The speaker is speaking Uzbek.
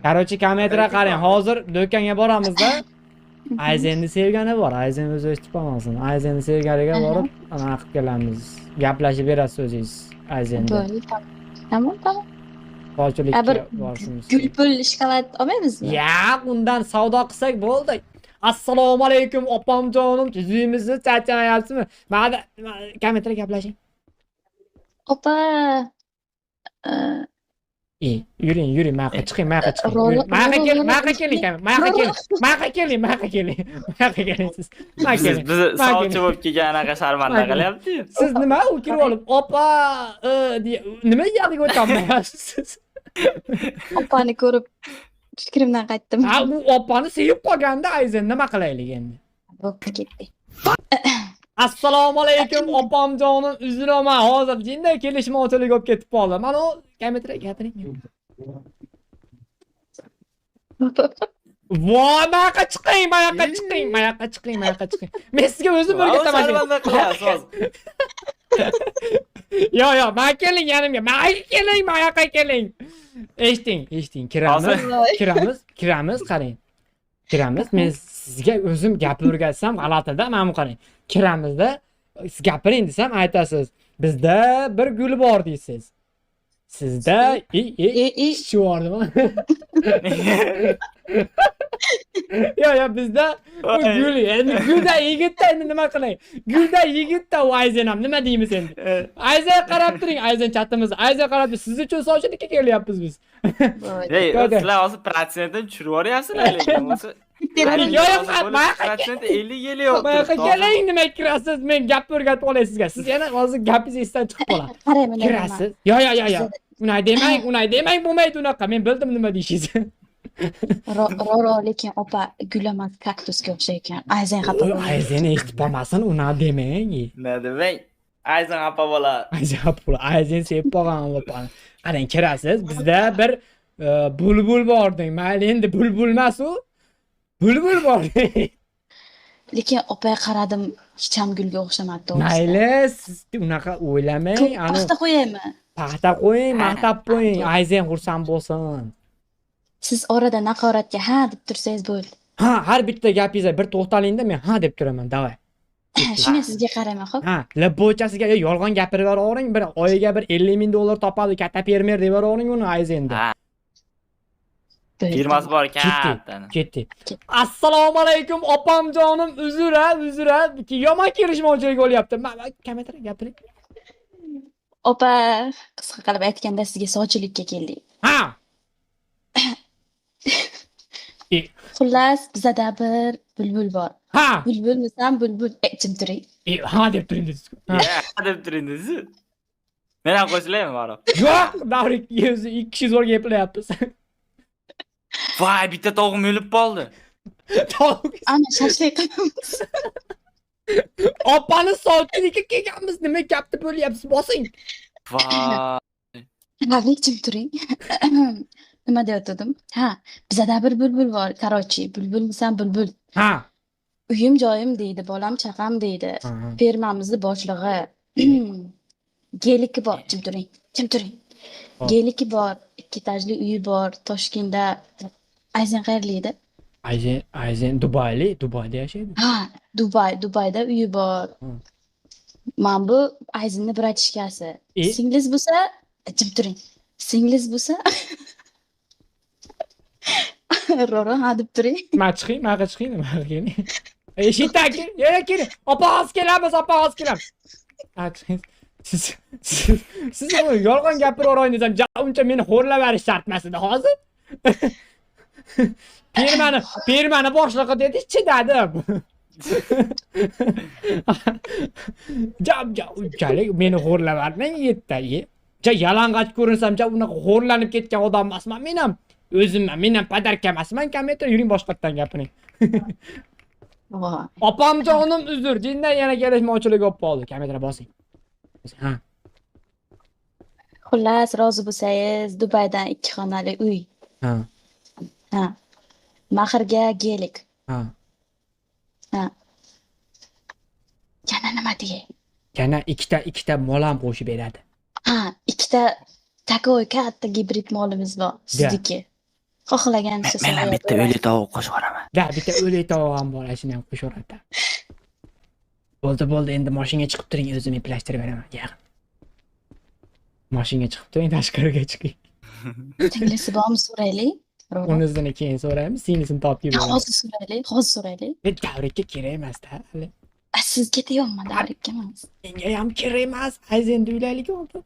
Короче, kamerada qarang, hozir do'konga boramizda. Ayzenni sevgani bor. Ayzen o'zi eshitib qolmasin. Ayzenni sevganiga borib, ana qilib kelamiz. Gaplashib berasiz o'zingiz Ayzenga. Bo'ldi, tamom. Tamom. Sovchilikka bir borishimiz. Gul pul shokolad olmaymizmi? Yo'q, undan savdo qilsak bo'ldi. Assalomu alaykum opamjonim, tuzukmisiz, charchamayapsizmi? Mana kamerada gaplashing. Opa. Yuring, yuring, mayoqqa chiqing, mayoqqa chiqing. Mayoqqa keling, mayoqqa keling, mayoqqa keling. Mayoqqa keling, mayoqqa keling. Mayoqqa keling siz. Mayoqqa keling. Biz sovchi bo'lib kelgan anaqa sharmanda qilyapti-yu. Siz nima u kirib olib, opa, nima gapiga o'tolmayapsiz siz? Opani ko'rib fikrimdan qaytdim. Ha, u opani sevib qolganda Ayzen nima qilaylik endi? Bo'pti, ketdik. Assalomu alaykum opamjonim, uzraman, hozir jinday kelishmovchilik bo'lib ketib qoldi. Mana u kamerada gapiring. Voy, mayoqqa chiqing, mayoqqa chiqing, mayoqqa chiqing, mayoqqa chiqing. Men sizga o'zim o'rgataman. Sharmanda qilyapsiz hozir. Yo'q, yo'q, mana keling yanimga. Mana keling, mayoqqa keling. Eshiting, eshiting, kiramiz. Kiramiz, kiramiz, qarang. Kiramiz, men sizga o'zim gap o'rgatsam g'alatida, mana bu qarang. Kiramizda, siz gapiring desam aytasiz. Bizda bir gul bor deysiz. Sizda shu bormi? Yo'q, yo'q, bizda bu gul, endi gulda yigitda endi nima qilay? Gulda yigitda u Ayzen ham nima deymiz endi? Ayzen qarab turing, Ayzen chatimiz. Ayzen qarab turing, siz uchun sovchilikka kelyapmiz biz. Ey, sizlar hozir protsentini tushirib yuboryapsizlar lekin bo'lsa. Yo'q, yo'q, protsenti 50 kelyapti. Mayoqqa keling, nima kirasiz? Men gap o'rgatib olay sizga. Siz yana hozir gapingiz esdan chiqib qoladi. Qarang, mana kirasiz. Yo'q, yo'q, yo'q, yo'q. Unay demang, unay demang, bo'lmaydi unaqa. Men bildim nima deyishingizni. Ro, lekin opa gul emas, kaktusga o'xshar ekan. Ayzen xafa bo'ladi. Ayzen eshitib qolmasin, una demang. Nima demang? Ayzen xafa bo'ladi. Ayzen xafa bo'ladi. Ayzen sevib qolgan opani. Qarang, kirasiz. Bizda bir bulbul bor deng. Mayli, endi bulbul emas u. Bulbul bor. Lekin opaga qaradim, hech ham gulga o'xshamadi to'g'risi. Mayli, siz unaqa o'ylamang. Paxta qo'yaymi? Paxta qo'ying, maqtab qo'ying. Ayzen xursand bo'lsin. Siz orada naqoratga ha deb tursangiz bo'ldi. Ha, har bitta gapingizga bir to'xtalingda men ha deb turaman, davay. Shuni sizga qarayman, xo'p? Ha, labochasiga yolg'on gapirib yuboravering, bir oyiga bir 50 ming dollar topadi, katta fermer deb yuboravering uni Ayzenda. Firmasi bor katta. Ketdi. Assalomu alaykum opamjonim, uzr ha, uzr ha. Yomon kelishmovchilik bo'lyapti. Kamerada gapiring. Opa, qisqa qilib aytganda sizga sovchilikka keldik. Ha. Xullas, bizada bir bulbul bor. Ha. Bulbulmisan, bulbul. Jim turing. Ha deb turing dedingiz. Ha deb turing dedingiz. Men ham qo'shilaymi borib? Yo'q, Davrik, o'zi ikki kishi zo'r gapiryapmiz. Voy, bitta tovug'im o'lib qoldi. Tovuq. Ana shashlik qilamiz. Opani sovchilikka kelganmiz, nima gapni bo'lyapsiz, bosing. Voy. Davrik, jim turing. Nima deyotgandim? Ha, bizada bir bulbul bor. Короче, bulbulmisan, bulbul. Ha. Uyim joyim deydi, bolam chaqam deydi. Fermamizni boshlig'i. Geliki bor, jim turing. Jim turing. Geliki bor, 2 etajli uyi bor, Toshkentda. Ayzen qayerda edi? Ayzen, Ayzen Dubayli, Dubayda yashaydi. Ha, Dubayda uyi bor. Mana bu Ayzenning bratishkasi. Singlis bo'lsa, jim turing. Singlis bo'lsa Roro ha deb turing. Ma chiqing, maqa chiqing, maqa keling. Eshitdan keling, keling. Opa hozir kelamiz, opa hozir kelamiz. Ha, chiqing. Siz yolg'on gapirib o'rayın desam, uncha meni xo'rlab berish shart emas edi hozir. Firmani boshlig'i dedi, chidadim. Jab unchalik meni xo'rlab bermang yerda. Ja yalang'och ko'rinsam, ja unaqa xo'rlanib ketgan odam emasman men ham. O'zim men ham padarka emasman, kamerada yuring boshqatdan gapiring. Opamjonim uzr, jindan yana kelishmovchilik bo'lib qoldi. Kamerada bosing. Ha. Xullas, rozi bo'lsangiz, Dubaydan 2 xonali uy. Ha. Ha. Mahrga gelik. Ha. Ha. Yana nima deyay? Yana ikkita mol ham qo'shib beradi. Ha, ikkita takoy katta gibrid molimiz bor, sizniki. Xohlagancha Men ham bitta o'lik tovuq qo'shib yuboraman. Да, bitta o'lik tovuq ham bor, shuni ham qo'shib yuboradi. Bo'ldi, bo'ldi, endi mashinga chiqib turing, o'zim eplashtirib beraman. Yig'in. Mashinga chiqib turing, tashqariga chiqing. Singlisi bormi, so'raylik. Roro. Unisini keyin so'raymiz, singlisini topib kelib beramiz. Hozir so'raylik, hozir so'raylik. E, Davrikka kerak emas-da hali. A, sizga deyapman, Davrikka emas. Menga ham kerak emas. Ayz endi uylaylik oldi.